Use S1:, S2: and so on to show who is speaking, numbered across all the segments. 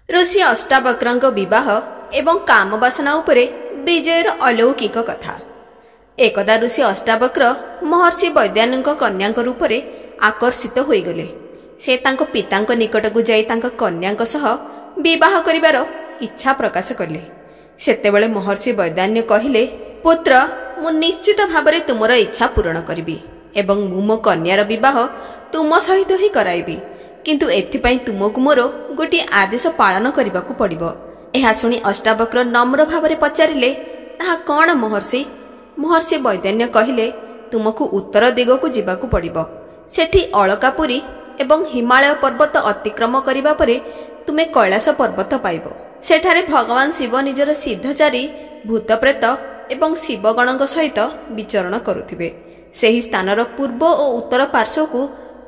S1: ଋଷି ଅଷ୍ଟାବକ୍ରଙ୍କ ବିବାହ ଏବଂ କାମବାସନା ଉପରେ ବିଜୟର ଅଲୌକିକ କଥା। ଏକଦା ଋଷି ଅଷ୍ଟାବକ୍ର ମହର୍ଷି ବୈଦ୍ୟାନଙ୍କ କନ୍ୟାଙ୍କ ରୂପରେ ଆକର୍ଷିତ ହୋଇଗଲେ। ସେ ତାଙ୍କ ପିତାଙ୍କ ନିକଟକୁ ଯାଇ ତାଙ୍କ କନ୍ୟାଙ୍କ ସହ ବିବାହ କରିବାର ଇଚ୍ଛା ପ୍ରକାଶ କଲେ। ସେତେବେଳେ ମହର୍ଷି ବୈଦାନ୍ୟ କହିଲେ, ପୁତ୍ର, ମୁଁ ନିଶ୍ଚିତ ଭାବରେ ତୁମର ଇଚ୍ଛା ପୂରଣ କରିବି ଏବଂ ମୁଁ ମୋ କନ୍ୟାର ବିବାହ ତୁମ ସହିତ ହିଁ କରାଇବି, କିନ୍ତୁ ଏଥିପାଇଁ ତୁମକୁ ମୋର ଗୋଟିଏ ଆଦେଶ ପାଳନ କରିବାକୁ ପଡ଼ିବ। ଏହା ଶୁଣି ଅଷ୍ଟାବକ୍ର ନମ୍ର ଭାବରେ ପଚାରିଲେ, ତାହା କ'ଣ ମହର୍ଷି? ମହର୍ଷି ବୈଦାନ୍ୟ କହିଲେ, ତୁମକୁ ଉତ୍ତର ଦିଗକୁ ଯିବାକୁ ପଡ଼ିବ। ସେଠି ଅଳକାପୁରୀ ଏବଂ ହିମାଳୟ ପର୍ବତ ଅତିକ୍ରମ କରିବା ପରେ ତୁମେ କୈଳାସ ପର୍ବତ ପାଇବ। ସେଠାରେ ଭଗବାନ ଶିବ ନିଜର ସିଦ୍ଧଚାରୀ, ଭୂତପ୍ରେତ ଏବଂ ଶିବଗଣଙ୍କ ସହିତ ବିଚରଣ କରୁଥିବେ। ସେହି ସ୍ଥାନର ପୂର୍ବ ଓ ଉତ୍ତର ପାର୍ଶ୍ୱକୁ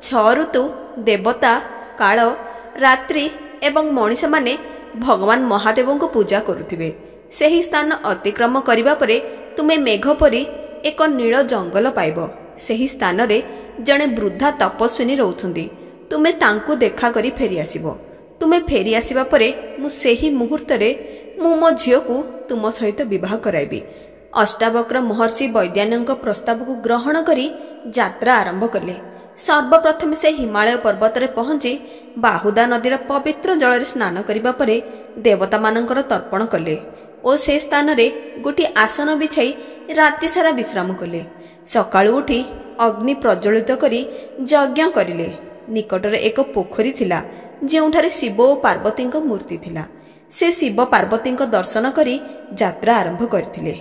S1: 6 ଋତୁ, ଦେବତା, କାଳ, ରାତ୍ରି ଏବଂ ମଣିଷମାନେ ଭଗବାନ ମହାଦେବଙ୍କୁ ପୂଜା କରୁଥିବେ। ସେହି ସ୍ଥାନ ଅତିକ୍ରମ କରିବା ପରେ ତୁମେ ମେଘ ପରି ଏକ ନୀଳ ଜଙ୍ଗଲ ପାଇବ। ସେହି ସ୍ଥାନରେ ଜଣେ ବୃଦ୍ଧା ତପସ୍ୱିନୀ ରହୁଛନ୍ତି। ତୁମେ ତାଙ୍କୁ ଦେଖା କରି ଫେରିଆସିବ। ତୁମେ ଫେରିଆସିବା ପରେ ମୁଁ ସେହି ମୁହୂର୍ତ୍ତରେ ମୁଁ ମୋ ଝିଅକୁ ତୁମ ସହିତ ବିବାହ କରାଇବି। ଅଷ୍ଟାବକ୍ର ମହର୍ଷି ବୈଦ୍ୟାନଙ୍କ ପ୍ରସ୍ତାବକୁ ଗ୍ରହଣ କରି ଯାତ୍ରା ଆରମ୍ଭ କଲେ। ସର୍ବପ୍ରଥମେ ସେ ହିମାଳୟ ପର୍ବତରେ ପହଞ୍ଚି ବାହୁଦା ନଦୀର ପବିତ୍ର ଜଳରେ ସ୍ନାନ କରିବା ପରେ ଦେବତାମାନଙ୍କର ତର୍ପଣ କଲେ ଓ ସେ ସ୍ଥାନରେ ଗୋଟିଏ ଆସନ ବିଛାଇ ରାତିସାରା ବିଶ୍ରାମ କଲେ। ସକାଳୁ ଉଠି ଅଗ୍ନି ପ୍ରଜ୍ୱଳିତ କରି ଯଜ୍ଞ କରିଲେ। ନିକଟରେ ଏକ ପୋଖରୀ ଥିଲା, ଯେଉଁଠାରେ ଶିବ ଓ ପାର୍ବତୀଙ୍କ ମୂର୍ତ୍ତି ଥିଲା। ସେ ଶିବ ପାର୍ବତୀଙ୍କ ଦର୍ଶନ କରି ଯାତ୍ରା ଆରମ୍ଭ କରିଥିଲେ।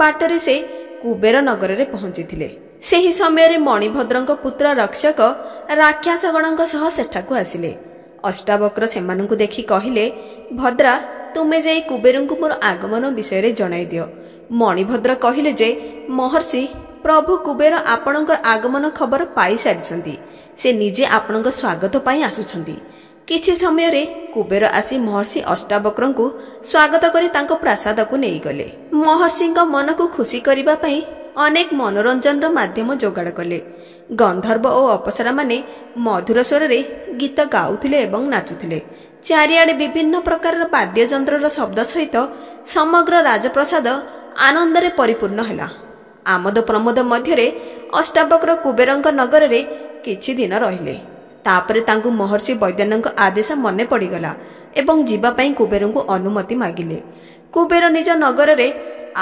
S1: ବାଟରେ ସେ କୁବେର ନଗରରେ ପହଞ୍ଚିଥିଲେ। ସେହି ସମୟରେ ମଣିଭଦ୍ରଙ୍କ ପୁତ୍ର ରକ୍ଷକ ରାକ୍ଷସଗଣଙ୍କ ସହ ସେଠାକୁ ଆସିଲେ। ଅଷ୍ଟାବକ୍ର ସେମାନଙ୍କୁ ଦେଖି କହିଲେ, ଭଦ୍ରା, ତୁମେ ଯାଇ କୁବେରଙ୍କୁ ମୋର ଆଗମନ ବିଷୟରେ ଜଣାଇ ଦିଅ। ମଣିଭଦ୍ର କହିଲେ ଯେ, ମହର୍ଷି, ପ୍ରଭୁ କୁବେର ଆପଣଙ୍କର ଆଗମନ ଖବର ପାଇସାରିଛନ୍ତି। ସେ ନିଜେ ଆପଣଙ୍କ ସ୍ୱାଗତ ପାଇଁ ଆସୁଛନ୍ତି। କିଛି ସମୟରେ କୁବେର ଆସି ମହର୍ଷି ଅଷ୍ଟାବକ୍ରଙ୍କୁ ସ୍ୱାଗତ କରି ତାଙ୍କ ପ୍ରାସାଦକୁ ନେଇଗଲେ। ମହର୍ଷିଙ୍କ ମନକୁ ଖୁସି କରିବା ପାଇଁ ଅନେକ ମନୋରଞ୍ଜନର ମାଧ୍ୟମ ଯୋଗାଡ଼ କଲେ। ଗନ୍ଧର୍ବ ଓ ଅପସରାମାନେ ମଧୁର ସ୍ୱରରେ ଗୀତ ଗାଉଥିଲେ ଏବଂ ନାଚୁଥିଲେ। ଚାରିଆଡ଼େ ବିଭିନ୍ନ ପ୍ରକାରର ବାଦ୍ୟଯନ୍ତ୍ରର ଶବ୍ଦ ସହିତ ସମଗ୍ର ରାଜପ୍ରସାଦ ଆନନ୍ଦରେ ପରିପୂର୍ଣ୍ଣ ହେଲା। ଆମୋଦ ପ୍ରମୋଦ ମଧ୍ୟରେ ଅଷ୍ଟାବକ୍ର କୁବେରଙ୍କ ନଗରରେ କିଛି ଦିନ ରହିଲେ। ତାପରେ ତାଙ୍କୁ ମହର୍ଷି ବୈଦ୍ୟଙ୍କ ଆଦେଶ ମନେ ପଡ଼ିଗଲା ଏବଂ ଯିବା ପାଇଁ କୁବେରଙ୍କୁ ଅନୁମତି ମାଗିଲେ। କୁବେର ନିଜ ନଗରରେ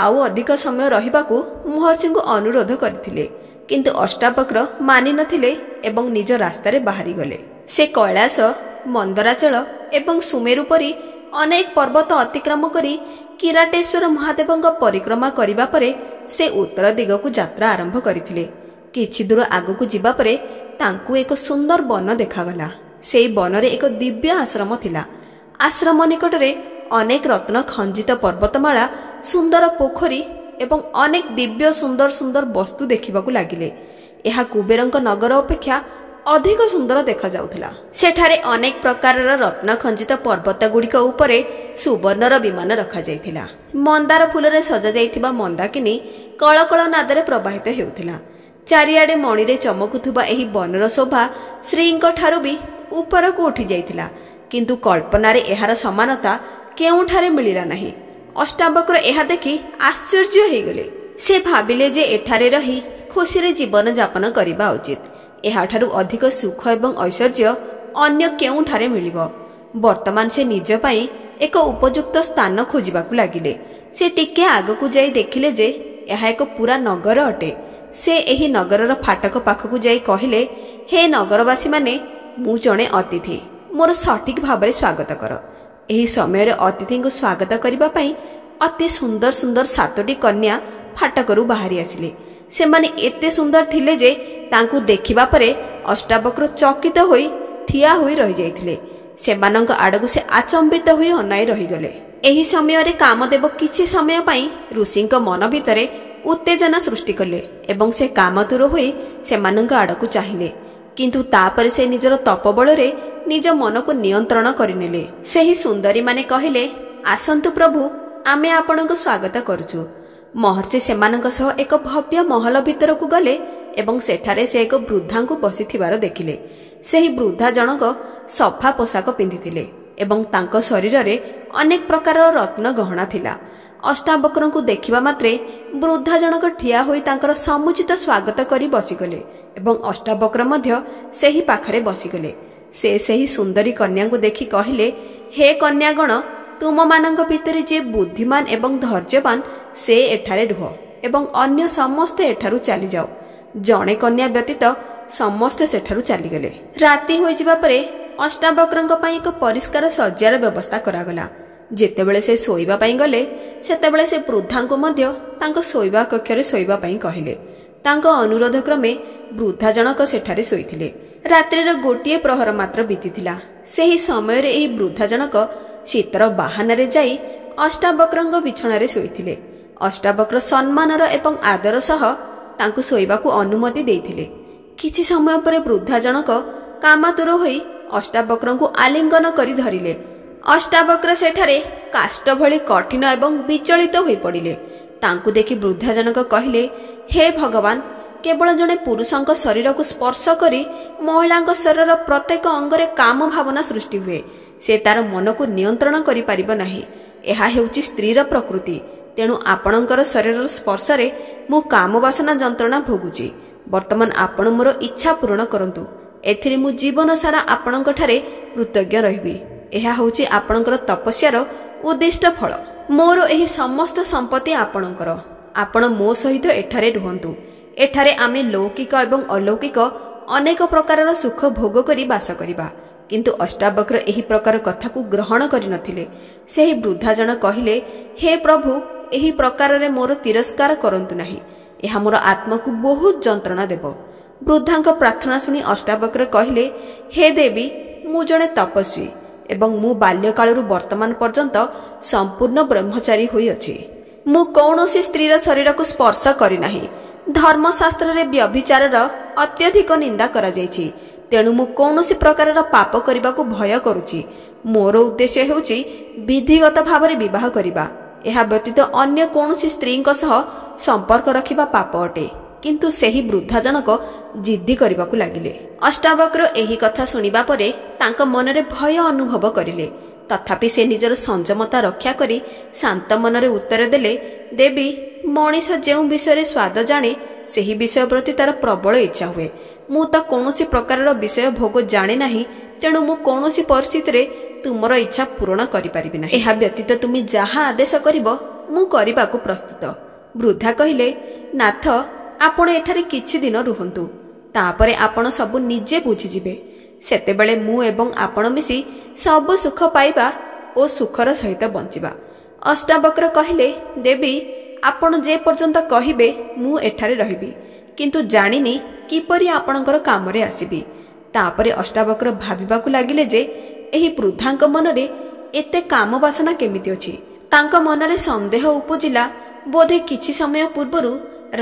S1: ଆଉ ଅଧିକ ସମୟ ରହିବାକୁ ମହର୍ଷିଙ୍କୁ ଅନୁରୋଧ କରିଥିଲେ, କିନ୍ତୁ ଅଷ୍ଟାବକ୍ର ମାନିନଥିଲେ ଏବଂ ନିଜ ରାସ୍ତାରେ ବାହାରିଗଲେ। ସେ କୈଳାସ, ମନ୍ଦରାଚଳ ଏବଂ ସୁମେରୁ ପରି ଅନେକ ପର୍ବତ ଅତିକ୍ରମ କରି କିରାଟେଶ୍ୱର ମହାଦେବଙ୍କ ପରିକ୍ରମା କରିବା ପରେ ସେ ଉତ୍ତର ଦିଗକୁ ଯାତ୍ରା ଆରମ୍ଭ କରିଥିଲେ। କିଛି ଦୂର ଆଗକୁ ଯିବା ପରେ ତାଙ୍କୁ ଏକ ସୁନ୍ଦର ବନ ଦେଖାଗଲା। ସେହି ବନରେ ଏକ ଦିବ୍ୟ ଆଶ୍ରମ ଥିଲା। ଆଶ୍ରମ ନିକଟରେ ଅନେକ ରତ୍ନ ଖଞ୍ଜିତ ପର୍ବତମାଳା, ସୁନ୍ଦର ପୋଖରୀ ଏବଂ ଅନେକ ଦିବ୍ୟ ସୁନ୍ଦର ସୁନ୍ଦର ବସ୍ତୁ ଦେଖିବାକୁ ଲାଗିଲେ। ଏହା କୁବେରଙ୍କ ନଗର ଅପେକ୍ଷା ଅଧିକ ସୁନ୍ଦର ଦେଖାଯାଉଥିଲା। ସେଠାରେ ଅନେକ ପ୍ରକାରର ରତ୍ନ ଖଞ୍ଜିତ ପର୍ବତଗୁଡ଼ିକ ଉପରେ ସୁବର୍ଣ୍ଣର ବିମାନ ରଖାଯାଇଥିଲା। ମନ୍ଦାର ଫୁଲରେ ସଜାଯାଇଥିବା ମନ୍ଦାକିନୀ କଳକଳ ନାଦରେ ପ୍ରବାହିତ ହେଉଥିଲା। ଚାରିଆଡ଼େ ମଣିରେ ଚମକୁଥିବା ଏହି ବନର ଶୋଭା ଶ୍ରୀଙ୍କ ଠାରୁ ବି ଉପରକୁ ଉଠିଯାଇଥିଲା, କିନ୍ତୁ କଳ୍ପନାରେ ଏହାର ସମାନତା କେଉଁଠାରେ ମିଳିଲା ନାହିଁ। ଅଷ୍ଟାବକ୍ର ଏହା ଦେଖି ଆଶ୍ଚର୍ଯ୍ୟ ହୋଇଗଲେ। ସେ ଭାବିଲେ ଯେ ଏଠାରେ ରହି ଖୁସିରେ ଜୀବନ ଯାପନ କରିବା ଉଚିତ। ଏହାଠାରୁ ଅଧିକ ସୁଖ ଏବଂ ଐଶ୍ୱର୍ଯ୍ୟ ଅନ୍ୟ କେଉଁଠାରେ ମିଳିବ? ବର୍ତ୍ତମାନ ସେ ନିଜ ପାଇଁ ଏକ ଉପଯୁକ୍ତ ସ୍ଥାନ ଖୋଜିବାକୁ ଲାଗିଲେ। ସେ ଟିକେ ଆଗକୁ ଯାଇ ଦେଖିଲେ ଯେ ଏହା ଏକ ପୁରା ନଗର ଅଟେ। ସେ ଏହି ନଗରର ଫାଟକ ପାଖକୁ ଯାଇ କହିଲେ, ହେ ନଗରବାସୀମାନେ, ମୁଁ ଜଣେ ଅତିଥି, ମୋର ସଠିକ ଭାବରେ ସ୍ୱାଗତ କର। ଏହି ସମୟରେ ଅତିଥିଙ୍କୁ ସ୍ୱାଗତ କରିବା ପାଇଁ ଅତି ସୁନ୍ଦର ସୁନ୍ଦର 7ଟି କନ୍ୟା ଫାଟକରୁ ବାହାରି ଆସିଲେ। ସେମାନେ ଏତେ ସୁନ୍ଦର ଥିଲେ ଯେ ତାଙ୍କୁ ଦେଖିବା ପରେ ଅଷ୍ଟାବକ୍ର ଚକିତ ହୋଇ ଠିଆ ହୋଇ ରହିଯାଇଥିଲେ। ସେମାନଙ୍କ ଆଡ଼କୁ ସେ ଆଚମ୍ବିତ ହୋଇ ଅନାଇ ରହିଗଲେ। ଏହି ସମୟରେ କାମଦେବ କିଛି ସମୟ ପାଇଁ ଋଷିଙ୍କ ମନ ଭିତରେ ଉତ୍ତେଜନା ସୃଷ୍ଟି କଲେ ଏବଂ ସେ କାମତୁର ହୋଇ ସେମାନଙ୍କ ଆଡ଼କୁ ଚାହିଁଲେ, କିନ୍ତୁ ତାପରେ ସେ ନିଜର ତପବଳରେ ନିଜ ମନକୁ ନିୟନ୍ତ୍ରଣ କରିନେଲେ। ସେହି ସୁନ୍ଦରୀମାନେ କହିଲେ, ଆସନ୍ତୁ ପ୍ରଭୁ, ଆମେ ଆପଣଙ୍କୁ ସ୍ୱାଗତ କରୁଛୁ। ମହର୍ଷି ସେମାନଙ୍କ ସହ ଏକ ଭବ୍ୟ ମହଲ ଭିତରକୁ ଗଲେ ଏବଂ ସେଠାରେ ସେ ଏକ ବୃଦ୍ଧାଙ୍କୁ ବସିଥିବାର ଦେଖିଲେ। ସେହି ବୃଦ୍ଧା ଜଣକ ସଫା ପୋଷାକ ପିନ୍ଧିଥିଲେ। ଏବଂ ତାଙ୍କ ଶରୀରରେ ଅନେକ ପ୍ରକାରର ରତ୍ନ ଗହଣା ଥିଲା। ଅଷ୍ଟାବକ୍ରଙ୍କୁ ଦେଖିବା ମାତ୍ରେ ବୃଦ୍ଧା ଜଣକ ଠିଆ ହୋଇ ତାଙ୍କର ସମୁଚିତ ସ୍ୱାଗତ କରି ବସିଗଲେ ଏବଂ ଅଷ୍ଟାବକ୍ର ମଧ୍ୟ ସେହି ପାଖରେ ବସିଗଲେ। ସେ ସେହି ସୁନ୍ଦରୀ କନ୍ୟାଙ୍କୁ ଦେଖି କହିଲେ, ହେ କନ୍ୟାଗଣ, ତୁମମାନଙ୍କ ଭିତରେ ଯିଏ ବୁଦ୍ଧିମାନ ଏବଂ ଧୈର୍ଯ୍ୟବାନ ସେ ଏଠାରେ ରୁହ ଏବଂ ଅନ୍ୟ ସମସ୍ତେ ଏଠାରୁ ଚାଲିଯାଅ। ଜଣେ କନ୍ୟା ବ୍ୟତୀତ ସମସ୍ତେ ସେଠାରୁ ଚାଲିଗଲେ। ରାତି ହୋଇଯିବା ପରେ ଅଷ୍ଟାବକ୍ରଙ୍କ ପାଇଁ ଏକ ପରିଷ୍କାର ଶଯ୍ୟାର ବ୍ୟବସ୍ଥା କରାଗଲା। ଯେତେବେଳେ ସେ ଶୋଇବା ପାଇଁ ଗଲେ, ସେତେବେଳେ ସେ ବୃଦ୍ଧାଙ୍କୁ ମଧ୍ୟ ତାଙ୍କ ଶୋଇବା କକ୍ଷରେ ଶୋଇବା ପାଇଁ କହିଲେ। ତାଙ୍କ ଅନୁରୋଧ କ୍ରମେ ବୃଦ୍ଧା ଜଣକ ସେଠାରେ ଶୋଇଥିଲେ। ରାତ୍ରିର ଗୋଟିଏ ପ୍ରହର ମାତ୍ର ବିତିଥିଲା। ସେହି ସମୟରେ ଏହି ବୃଦ୍ଧା ଜଣକ ଶୀତର ବାହାନାରେ ଯାଇ ଅଷ୍ଟାବକ୍ରଙ୍କ ବିଛଣାରେ ଶୋଇଥିଲେ। ଅଷ୍ଟାବକ୍ର ସମ୍ମାନର ଏବଂ ଆଦର ସହ ତାଙ୍କୁ ଶୋଇବାକୁ ଅନୁମତି ଦେଇଥିଲେ। କିଛି ସମୟ ପରେ ବୃଦ୍ଧା ଜଣକ କାମାତୁର ହୋଇ ଅଷ୍ଟାବକ୍ରଙ୍କୁ ଆଲିଙ୍ଗନ କରି ଧରିଲେ। ଅଷ୍ଟାବକ୍ର ସେଠାରେ କାଷ୍ଠ ଭଳି କଠିନ ଏବଂ ବିଚଳିତ ହୋଇପଡ଼ିଲେ। ତାଙ୍କୁ ଦେଖି ବୃଦ୍ଧା ଜଣକ କହିଲେ, ହେ ଭଗବାନ, କେବଳ ଜଣେ ପୁରୁଷଙ୍କ ଶରୀରକୁ ସ୍ପର୍ଶ କରି ମହିଳାଙ୍କ ଶରୀରର ପ୍ରତ୍ୟେକ ଅଙ୍ଗରେ କାମ ଭାବନା ସୃଷ୍ଟି ହୁଏ। ସେ ତାର ମନକୁ ନିୟନ୍ତ୍ରଣ କରିପାରିବ ନାହିଁ। ଏହା ହେଉଛି ସ୍ତ୍ରୀର ପ୍ରକୃତି। ତେଣୁ ଆପଣଙ୍କର ଶରୀରର ସ୍ପର୍ଶରେ ମୁଁ କାମ ବାସନା ଯନ୍ତ୍ରଣା ଭୋଗୁଛି। ବର୍ତ୍ତମାନ ଆପଣ ମୋର ଇଚ୍ଛା ପୂରଣ କରନ୍ତୁ। ଏଥିରେ ମୁଁ ଜୀବନ ସାରା ଆପଣଙ୍କଠାରେ କୃତଜ୍ଞ ରହିବି। ଏହା ହେଉଛି ଆପଣଙ୍କର ତପସ୍ୟାର ଉଦ୍ଦିଷ୍ଟ ଫଳ। ମୋର ଏହି ସମସ୍ତ ସମ୍ପତ୍ତି ଆପଣଙ୍କର। ଆପଣ ମୋ ସହିତ ଏଠାରେ ରୁହନ୍ତୁ। ଏଠାରେ ଆମେ ଲୌକିକ ଏବଂ ଅଲୌକିକ ଅନେକ ପ୍ରକାରର ସୁଖ ଭୋଗ କରି ବାସ କରିବା। କିନ୍ତୁ ଅଷ୍ଟାବକ୍ର ଏହି ପ୍ରକାର କଥାକୁ ଗ୍ରହଣ କରିନଥିଲେ। ସେହି ବୃଦ୍ଧା ଜଣ କହିଲେ, ହେ ପ୍ରଭୁ, ଏହି ପ୍ରକାରରେ ମୋର ତିରସ୍କାର କରନ୍ତୁ ନାହିଁ। ଏହା ମୋର ଆତ୍ମାକୁ ବହୁତ ଯନ୍ତ୍ରଣା ଦେବ। ବୃଦ୍ଧାଙ୍କ ପ୍ରାର୍ଥନା ଶୁଣି ଅଷ୍ଟାବକ୍ର କହିଲେ, ହେ ଦେବୀ, ମୁଁ ଜଣେ ତପସ୍ୱୀ ଏବଂ ମୁଁ ବାଲ୍ୟକାଳରୁ ବର୍ତ୍ତମାନ ପର୍ଯ୍ୟନ୍ତ ସମ୍ପୂର୍ଣ୍ଣ ବ୍ରହ୍ମଚାରୀ ହୋଇଅଛି। ମୁଁ କୌଣସି ସ୍ତ୍ରୀର ଶରୀରକୁ ସ୍ପର୍ଶ କରିନାହିଁ। ଧର୍ମଶାସ୍ତ୍ରରେ ବ୍ୟଭିଚାରର ଅତ୍ୟଧିକ ନିନ୍ଦା କରାଯାଇଛି। ତେଣୁ ମୁଁ କୌଣସି ପ୍ରକାରର ପାପ କରିବାକୁ ଭୟ କରୁଛି। ମୋର ଉଦ୍ଦେଶ୍ୟ ହେଉଛି ବିଧିଗତ ଭାବରେ ବିବାହ କରିବା। ଏହା ବ୍ୟତୀତ ଅନ୍ୟ କୌଣସି ସ୍ତ୍ରୀଙ୍କ ସହ ସମ୍ପର୍କ ରଖିବା ପାପ ଅଟେ। କିନ୍ତୁ ସେହି ବୃଦ୍ଧା ଜଣକ ଜିଦ୍ଦି କରିବାକୁ ଲାଗିଲେ। ଅଷ୍ଟାବକ୍ର ଏହି କଥା ଶୁଣିବା ପରେ ତାଙ୍କ ମନରେ ଭୟ ଅନୁଭବ କରିଲେ। ତଥାପି ସେ ନିଜର ସଂଯମତା ରକ୍ଷା କରି ଶାନ୍ତ ମନରେ ଉତ୍ତର ଦେଲେ, ଦେବୀ, ମଣିଷ ଯେଉଁ ବିଷୟରେ ସ୍ୱାଦ ଜାଣେ ସେହି ବିଷୟ ପ୍ରତି ତାର ପ୍ରବଳ ଇଚ୍ଛା ହୁଏ। ମୁଁ ତ କୌଣସି ପ୍ରକାରର ବିଷୟ ଭୋଗ ଜାଣେ ନାହିଁ, ତେଣୁ ମୁଁ କୌଣସି ପରିସ୍ଥିତିରେ ତୁମର ଇଚ୍ଛା ପୂରଣ କରିପାରିବି ନାହିଁ। ଏହା ବ୍ୟତୀତ ତୁମେ ଯାହା ଆଦେଶ କରିବ ମୁଁ କରିବାକୁ ପ୍ରସ୍ତୁତ। ବୃଦ୍ଧା କହିଲେ, ନାଥ, ଆପଣ ଏଠାରେ କିଛି ଦିନ ରୁହନ୍ତୁ। ତାପରେ ଆପଣ ସବୁ ନିଜେ ବୁଝିଯିବେ। ସେତେବେଳେ ମୁଁ ଏବଂ ଆପଣ ମିଶି ସବୁ ସୁଖ ପାଇବା ଓ ସୁଖର ସହିତ ବଞ୍ଚିବା। ଅଷ୍ଟାବକ୍ର କହିଲେ, ଦେବୀ, ଆପଣ ଯେ ପର୍ଯ୍ୟନ୍ତ କହିବେ ମୁଁ ଏଠାରେ ରହିବି, କିନ୍ତୁ ଜାଣିନି କିପରି ଆପଣଙ୍କର କାମରେ ଆସିବି। ତାପରେ ଅଷ୍ଟାବକ୍ର ଭାବିବାକୁ ଲାଗିଲେ ଯେ ଏହି ବୃଦ୍ଧାଙ୍କ ମନରେ ଏତେ କାମ ବାସନା କେମିତି ଅଛି। ତାଙ୍କ ମନରେ ସନ୍ଦେହ ଉପୁଜିଲା, ବୋଧେ କିଛି ସମୟ ପୂର୍ବରୁ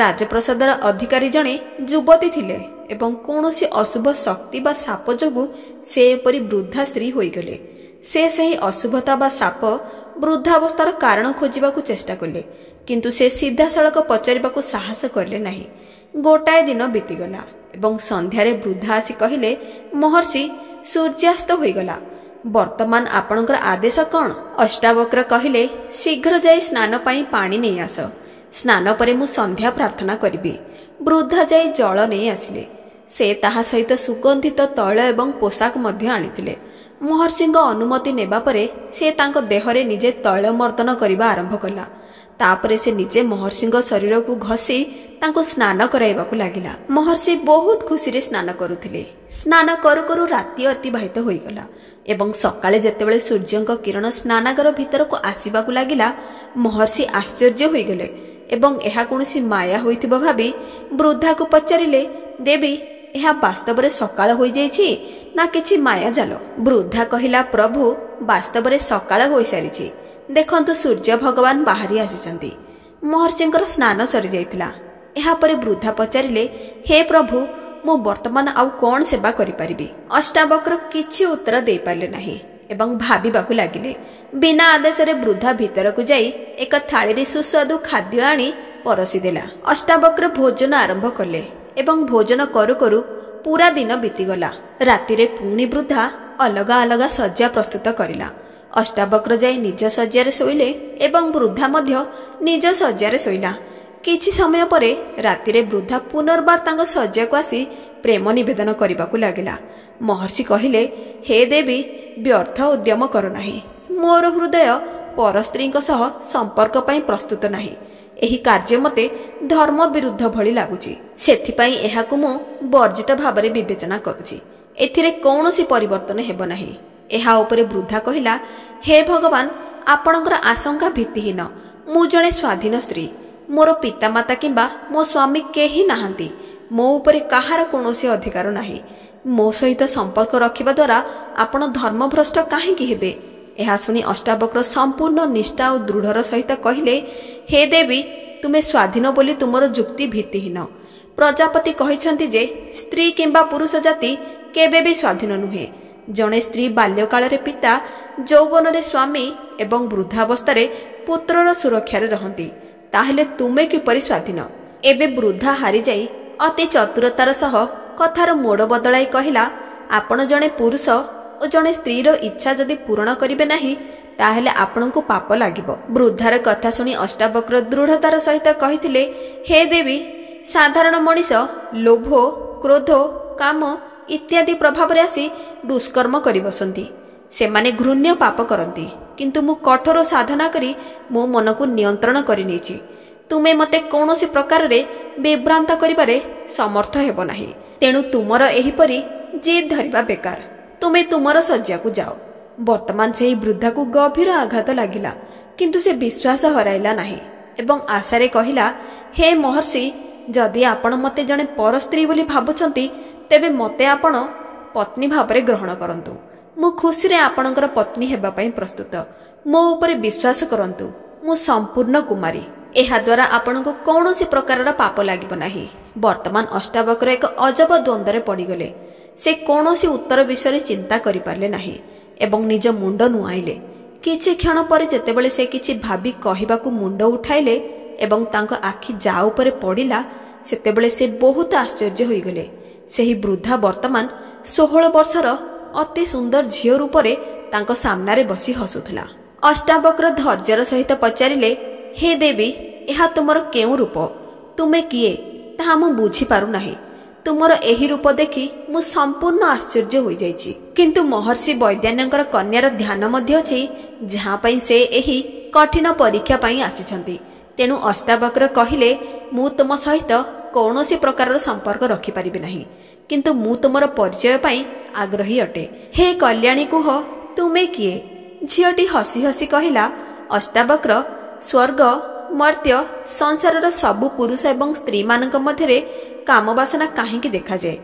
S1: ରାଜପ୍ରସାଦର ଅଧିକାରୀ ଜଣେ ଯୁବତୀ ଥିଲେ ଏବଂ କୌଣସି ଅଶୁଭ ଶକ୍ତି ବା ସାପ ଯୋଗୁଁ ସେ ଏପରି ବୃଦ୍ଧା ସ୍ତ୍ରୀ ହୋଇଗଲେ। ସେ ସେହି ଅଶୁଭତା ବା ସାପ ବୃଦ୍ଧାବସ୍ଥାର କାରଣ ଖୋଜିବାକୁ ଚେଷ୍ଟା କଲେ, କିନ୍ତୁ ସେ ସିଧାସଳଖ ପଚାରିବାକୁ ସାହସ କଲେ ନାହିଁ। ଗୋଟାଏ ଦିନ ବିତିଗଲା ଏବଂ ସନ୍ଧ୍ୟାରେ ବୃଦ୍ଧା ଆସି କହିଲେ, ମହର୍ଷି, ସୂର୍ଯ୍ୟାସ୍ତ ହୋଇଗଲା। ବର୍ତ୍ତମାନ ଆପଣଙ୍କର ଆଦେଶ କ'ଣ? ଅଷ୍ଟାବକ୍ର କହିଲେ, ଶୀଘ୍ର ଯାଇ ସ୍ନାନ ପାଇଁ ପାଣି ନେଇ ଆସ। ସ୍ନାନ ପରେ ମୁଁ ସନ୍ଧ୍ୟା ପ୍ରାର୍ଥନା କରିବି। ବୃଦ୍ଧା ଯାଇ ଜଳ ନେଇ ଆସିଲେ। ସେ ତାହା ସହିତ ସୁଗନ୍ଧିତ ତୈଳ ଏବଂ ପୋଷାକ ମଧ୍ୟ ଆଣିଥିଲେ। ମହର୍ଷିଙ୍କ ଅନୁମତି ନେବା ପରେ ସେ ତାଙ୍କ ଦେହରେ ନିଜେ ତୈଳ ମର୍ଦ୍ଦନ କରିବା ଆରମ୍ଭ କଲା। ତାପରେ ସେ ନିଜେ ମହର୍ଷିଙ୍କ ଶରୀରକୁ ଘଷି ତାଙ୍କୁ ସ୍ନାନ କରାଇବାକୁ ଲାଗିଲା। ମହର୍ଷି ବହୁତ ଖୁସିରେ ସ୍ନାନ କରୁଥିଲେ। ସ୍ନାନ କରୁ କରୁ ରାତି ଅତିବାହିତ ହୋଇଗଲା ଏବଂ ସକାଳେ ଯେତେବେଳେ ସୂର୍ଯ୍ୟଙ୍କ କିରଣ ସ୍ନାନାଗାର ଭିତରକୁ ଆସିବାକୁ ଲାଗିଲା, ମହର୍ଷି ଆଶ୍ଚର୍ଯ୍ୟ ହୋଇଗଲେ ଏବଂ ଏହା କୌଣସି ମାୟା ହୋଇଥିବ ଭାବି ବୃଦ୍ଧାକୁ ପଚାରିଲେ, ଦେବୀ, ଏହା ବାସ୍ତବରେ ସକାଳ ହୋଇଯାଇଛି ନା କିଛି ମାୟା ଜାଲ? ବୃଦ୍ଧା କହିଲା, ପ୍ରଭୁ, ବାସ୍ତବରେ ସକାଳ ହୋଇସାରିଛି। ଦେଖନ୍ତୁ, ସୂର୍ଯ୍ୟ ଭଗବାନ ବାହାରି ଆସିଛନ୍ତି। ମହର୍ଷିଙ୍କର ସ୍ନାନ ସରିଯାଇଥିଲା। ଏହାପରେ ବୃଦ୍ଧା ପଚାରିଲେ, ହେ ପ୍ରଭୁ, ମୁଁ ବର୍ତ୍ତମାନ ଆଉ କ'ଣ ସେବା କରିପାରିବି? ଅଷ୍ଟାବକ୍ର କିଛି ଉତ୍ତର ଦେଇପାରିଲେ ନାହିଁ ଏବଂ ଭାବିବାକୁ ଲାଗିଲେ। ବିନା ଆଦେଶରେ ବୃଦ୍ଧା ଭିତରକୁ ଯାଇ ଏକ ଥାଳିରେ ସୁସ୍ୱାଦୁ ଖାଦ୍ୟ ଆଣି ପରସି ଦେଲା। ଅଷ୍ଟାବକ୍ର ଭୋଜନ ଆରମ୍ଭ କଲେ ଏବଂ ଭୋଜନ କରୁ କରୁ ପୁରା ଦିନ ବିତିଗଲା। ରାତିରେ ପୁଣି ବୃଦ୍ଧା ଅଲଗା ଅଲଗା ଶଯ୍ୟା ପ୍ରସ୍ତୁତ କରିଲା। ଅଷ୍ଟାବକ୍ର ଯାଇ ନିଜ ଶଯ୍ୟାରେ ଶୋଇଲେ ଏବଂ ବୃଦ୍ଧା ମଧ୍ୟ ନିଜ ଶଯ୍ୟାରେ ଶୋଇଲା। କିଛି ସମୟ ପରେ ରାତିରେ ବୃଦ୍ଧା ପୁନର୍ବାର ତାଙ୍କ ଶଯ୍ୟାକୁ ଆସି ପ୍ରେମ ନିବେଦନ କରିବାକୁ ଲାଗିଲା। ମହର୍ଷି କହିଲେ, ହେ ଦେବୀ, ବ୍ୟର୍ଥ ଉଦ୍ୟମ କର ନାହିଁ। ମୋର ହୃଦୟ ପରସ୍ତ୍ରୀଙ୍କ ସହ ସମ୍ପର୍କ ପାଇଁ ପ୍ରସ୍ତୁତ ନାହିଁ। ଏହି କାର୍ଯ୍ୟ ମୋତେ ଧର୍ମ ବିରୁଦ୍ଧ ଭଳି ଲାଗୁଛି, ସେଥିପାଇଁ ଏହାକୁ ମୁଁ ବର୍ଜିତ ଭାବରେ ବିବେଚନା କରୁଛି। ଏଥିରେ କୌଣସି ପରିବର୍ତ୍ତନ ହେବ ନାହିଁ। ଏହା ଉପରେ ବୃଦ୍ଧା କହିଲା, ହେ ଭଗବାନ, ଆପଣଙ୍କର ଆଶଙ୍କା ଭିତ୍ତିହୀନ। ମୁଁ ଜଣେ ସ୍ୱାଧୀନ ସ୍ତ୍ରୀ। ମୋର ପିତାମାତା କିମ୍ବା ମୋ ସ୍ୱାମୀ କେହି ନାହାନ୍ତି। ମୋ ଉପରେ କାହାର କୌଣସି ଅଧିକାର ନାହିଁ। ମୋ ସହିତ ସମ୍ପର୍କ ରଖିବା ଦ୍ୱାରା ଆପଣ ଧର୍ମଭ୍ରଷ୍ଟ କାହିଁକି ହେବେ? ଏହା ଶୁଣି ଅଷ୍ଟାବକ୍ର ସମ୍ପୂର୍ଣ୍ଣ ନିଷ୍ଠା ଓ ଦୃଢ଼ର ସହିତ କହିଲେ, ହେ ଦେବୀ, ତୁମେ ସ୍ୱାଧୀନ ବୋଲି ତୁମର ଯୁକ୍ତି ଭିତ୍ତିହୀନ। ପ୍ରଜାପତି କହିଛନ୍ତି ଯେ ସ୍ତ୍ରୀ କିମ୍ବା ପୁରୁଷ ଜାତି କେବେ ବି ସ୍ୱାଧୀନ ନୁହେଁ। ଜଣେ ସ୍ତ୍ରୀ ବାଲ୍ୟକାଳରେ ପିତା, ଯୌବନରେ ସ୍ୱାମୀ ଏବଂ ବୃଦ୍ଧାବସ୍ଥାରେ ପୁତ୍ରର ସୁରକ୍ଷାରେ ରହନ୍ତି। ତାହେଲେ ତୁମେ କିପରି ସ୍ୱାଧୀନ? ଏବେ ବୃଦ୍ଧା ହାରିଯାଇ ଅତି ଚତୁରତାର ସହ କଥାର ମୋଡ଼ ବଦଳାଇ କହିଲା, ଆପଣ ଜଣେ ପୁରୁଷ ଓ ଜଣେ ସ୍ତ୍ରୀର ଇଚ୍ଛା ଯଦି ପୂରଣ କରିବେ ନାହିଁ, ତାହେଲେ ଆପଣଙ୍କୁ ପାପ ଲାଗିବ। ବୃଦ୍ଧାର କଥା ଶୁଣି ଅଷ୍ଟାବକ୍ର ଦୃଢ଼ତାର ସହିତ କହିଥିଲେ, ହେ ଦେବୀ, ସାଧାରଣ ମଣିଷ ଲୋଭ, କ୍ରୋଧ, କାମ ଇତ୍ୟାଦି ପ୍ରଭାବରେ ଆସି ଦୁଷ୍କର୍ମ କରି ବସନ୍ତି। ସେମାନେ ଘୃଣ୍ୟ ପାପ କରନ୍ତି। କିନ୍ତୁ ମୁଁ କଠୋର ସାଧନା କରି ମୋ ମନକୁ ନିୟନ୍ତ୍ରଣ କରିନେଇଛି। ତୁମେ ମୋତେ କୌଣସି ପ୍ରକାରରେ ବିଭ୍ରାନ୍ତ କରିବାରେ ସମର୍ଥ ହେବ ନାହିଁ। ତେଣୁ ତୁମର ଏହିପରି ଜିଦ୍ ଧରିବା ବେକାର। ତୁମେ ତୁମର ଶଯ୍ୟାକୁ ଯାଅ। ବର୍ତ୍ତମାନ ସେହି ବୃଦ୍ଧାକୁ ଗଭୀର ଆଘାତ ଲାଗିଲା, କିନ୍ତୁ ସେ ବିଶ୍ୱାସ ହରାଇଲା ନାହିଁ ଏବଂ ଆଶାରେ କହିଲା, ହେ ମହର୍ଷି, ଯଦି ଆପଣ ମୋତେ ଜଣେ ପରସ୍ତ୍ରୀ ବୋଲି ଭାବୁଛନ୍ତି, ତେବେ ମୋତେ ଆପଣ ପତ୍ନୀ ଭାବରେ ଗ୍ରହଣ କରନ୍ତୁ। ମୁଁ ଖୁସିରେ ଆପଣଙ୍କର ପତ୍ନୀ ହେବା ପାଇଁ ପ୍ରସ୍ତୁତ। ମୋ ଉପରେ ବିଶ୍ୱାସ କରନ୍ତୁ, ମୁଁ ସମ୍ପୂର୍ଣ୍ଣ କୁମାରୀ। ଏହାଦ୍ୱାରା ଆପଣଙ୍କୁ କୌଣସି ପ୍ରକାରର ପାପ ଲାଗିବ ନାହିଁ। ବର୍ତ୍ତମାନ ଅଷ୍ଟାବକ୍ର ଏକ ଅଜବ ଦ୍ୱନ୍ଦ୍ୱରେ ପଡ଼ିଗଲେ। ସେ କୌଣସି ଉତ୍ତର ବିଷୟରେ ଚିନ୍ତା କରିପାରିଲେ ନାହିଁ ଏବଂ ନିଜ ମୁଣ୍ଡ ନୁଆଁଇଲେ। କିଛି କ୍ଷଣ ପରେ ଯେତେବେଳେ ସେ କିଛି ଭାବି କହିବାକୁ ମୁଣ୍ଡ ଉଠାଇଲେ ଏବଂ ତାଙ୍କ ଆଖି ଯା ଉପରେ ପଡ଼ିଲା, ସେତେବେଳେ ସେ ବହୁତ ଆଶ୍ଚର୍ଯ୍ୟ ହୋଇଗଲେ। ସେହି ବୃଦ୍ଧା ବର୍ତ୍ତମାନ 16 ବର୍ଷର ଅତି ସୁନ୍ଦର ଝିଅ ରୂପରେ ତାଙ୍କ ସାମ୍ନାରେ ବସି ହସୁଥିଲା। ଅଷ୍ଟାବକ୍ର ଧୈର୍ଯ୍ୟର ସହିତ ପଚାରିଲେ, ହେ ଦେବୀ, ଏହା ତୁମର କେଉଁ ରୂପ? ତୁମେ କିଏ ତାହା ମୁଁ ବୁଝିପାରୁନାହିଁ। ତୁମର ଏହି ରୂପ ଦେଖି ମୁଁ ସମ୍ପୂର୍ଣ୍ଣ ଆଶ୍ଚର୍ଯ୍ୟ ହୋଇଯାଇଛି। କିନ୍ତୁ ମହର୍ଷି ବୈଦ୍ୟାନ୍ୟଙ୍କର କନ୍ୟାର ଧ୍ୟାନ ମଧ୍ୟ ଅଛି, ଯାହା ପାଇଁ ସେ ଏହି କଠିନ ପରୀକ୍ଷା ପାଇଁ ଆସିଛନ୍ତି। ତେଣୁ ଅଷ୍ଟାବକ୍ର କହିଲେ, ମୁଁ ତୁମ ସହିତ କୌଣସି ପ୍ରକାରର ସମ୍ପର୍କ ରଖିପାରିବି ନାହିଁ, କିନ୍ତୁ ମୁଁ ତୁମର ପରିଚୟ ପାଇଁ ଆଗ୍ରହୀ ଅଟେ। ହେ କଲ୍ୟାଣୀ, କୁହ ତୁମେ କିଏ? ଝିଅଟି ହସି ହସି କହିଲା, ଅଷ୍ଟାବକ୍ର, ସ୍ୱର୍ଗ, ମର୍ତ୍ତ୍ୟ, ସଂସାରର ସବୁ ପୁରୁଷ ଏବଂ ସ୍ତ୍ରୀମାନଙ୍କ ମଧ୍ୟରେ କାମବାସନା କାହିଁକି ଦେଖାଯାଏ?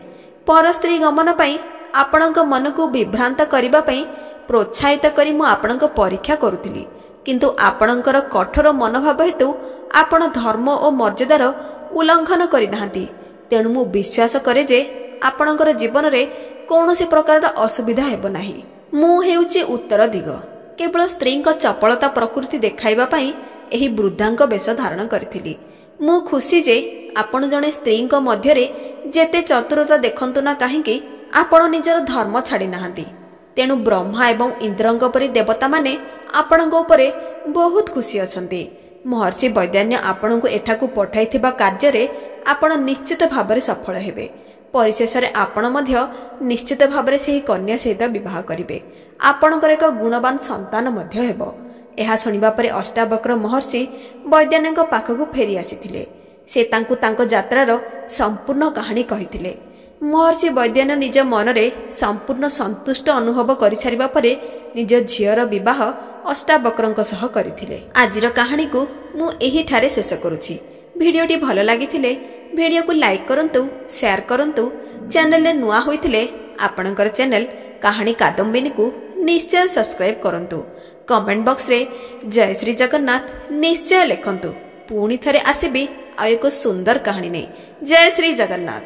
S1: ପରସ୍ତ୍ରୀ ଗମନ ପାଇଁ ଆପଣଙ୍କ ମନକୁ ବିଭ୍ରାନ୍ତ କରିବା ପାଇଁ ପ୍ରୋତ୍ସାହିତ କରି ମୁଁ ଆପଣଙ୍କ ପରୀକ୍ଷା କରୁଥିଲି, କିନ୍ତୁ ଆପଣଙ୍କର କଠୋର ମନୋଭାବ ହେତୁ ଆପଣ ଧର୍ମ ଓ ମର୍ଯ୍ୟାଦାର ଉଲ୍ଲଂଘନ କରିନାହାନ୍ତି। ତେଣୁ ମୁଁ ବିଶ୍ୱାସ କରେ ଯେ ଆପଣଙ୍କର ଜୀବନରେ କୌଣସି ପ୍ରକାରର ଅସୁବିଧା ହେବ ନାହିଁ। ମୁଁ ହେଉଛି ଉତ୍ତର ଦିଗ। କେବଳ ସ୍ତ୍ରୀଙ୍କ ଚପଳତା ପ୍ରକୃତି ଦେଖାଇବା ପାଇଁ ଏହି ବୃଦ୍ଧାଙ୍କ ବେଶ ଧାରଣ କରିଥିଲି। ମୁଁ ଖୁସି ଯେ ଆପଣ ଜଣେ ସ୍ତ୍ରୀଙ୍କ ମଧ୍ୟରେ ଯେତେ ଚତୁରତା ଦେଖନ୍ତୁ ନା କାହିଁକି, ଆପଣ ନିଜର ଧର୍ମ ଛାଡ଼ି ନାହାନ୍ତି। ତେଣୁ ବ୍ରହ୍ମା ଏବଂ ଇନ୍ଦ୍ରଙ୍କ ପରି ଦେବତାମାନେ ଆପଣଙ୍କ ଉପରେ ବହୁତ ଖୁସି ଅଛନ୍ତି। ମହର୍ଷି ବୈଦାନ୍ୟ ଆପଣଙ୍କୁ ଏଠାକୁ ପଠାଇଥିବା କାର୍ଯ୍ୟରେ ଆପଣ ନିଶ୍ଚିତ ଭାବରେ ସଫଳ ହେବେ। ପରିଶେଷରେ ଆପଣ ମଧ୍ୟ ନିଶ୍ଚିତ ଭାବରେ ସେହି କନ୍ୟା ସହିତ ବିବାହ କରିବେ। ଆପଣଙ୍କର ଏକ ଗୁଣବାନ ସନ୍ତାନ ମଧ୍ୟ ହେବ। ଏହା ଶୁଣିବା ପରେ ଅଷ୍ଟାବକ୍ର ମହର୍ଷି ବୈଦ୍ୟାନ୍ୟଙ୍କ ପାଖକୁ ଫେରି ଆସିଥିଲେ। ସେ ତାଙ୍କୁ ତାଙ୍କ ଯାତ୍ରାର ସମ୍ପୂର୍ଣ୍ଣ କାହାଣୀ କହିଥିଲେ। ମହର୍ଷି ବୈଦ୍ୟାନ୍ୟ ନିଜ ମନରେ ସମ୍ପୂର୍ଣ୍ଣ ସନ୍ତୁଷ୍ଟ ଅନୁଭବ କରିସାରିବା ପରେ ନିଜ ଝିଅର ବିବାହ ଅଷ୍ଟାବକ୍ରଙ୍କ ସହ କରିଥିଲେ। ଆଜିର କାହାଣୀକୁ ମୁଁ ଏହିଠାରେ ଶେଷ କରୁଛି। ଭିଡ଼ିଓଟି ଭଲ ଲାଗିଥିଲେ ଭିଡ଼ିଓକୁ ଲାଇକ୍ କରନ୍ତୁ, ସେୟାର କରନ୍ତୁ। ଚ୍ୟାନେଲରେ ନୂଆ ହୋଇଥିଲେ ଆପଣଙ୍କର ଚ୍ୟାନେଲ କାହାଣୀ କାଦମ୍ବିନୀକୁ ନିଶ୍ଚୟ ସବସ୍କ୍ରାଇବ୍ କରନ୍ତୁ। କମେଣ୍ଟ ବକ୍ସରେ ଜୟ ଶ୍ରୀ ଜଗନ୍ନାଥ ନିଶ୍ଚୟ ଲେଖନ୍ତୁ। ପୁଣି ଥରେ ଆସିବି ଆଉ ଏକ ସୁନ୍ଦର କାହାଣୀ ନେଇ। ଜୟ ଶ୍ରୀ ଜଗନ୍ନାଥ।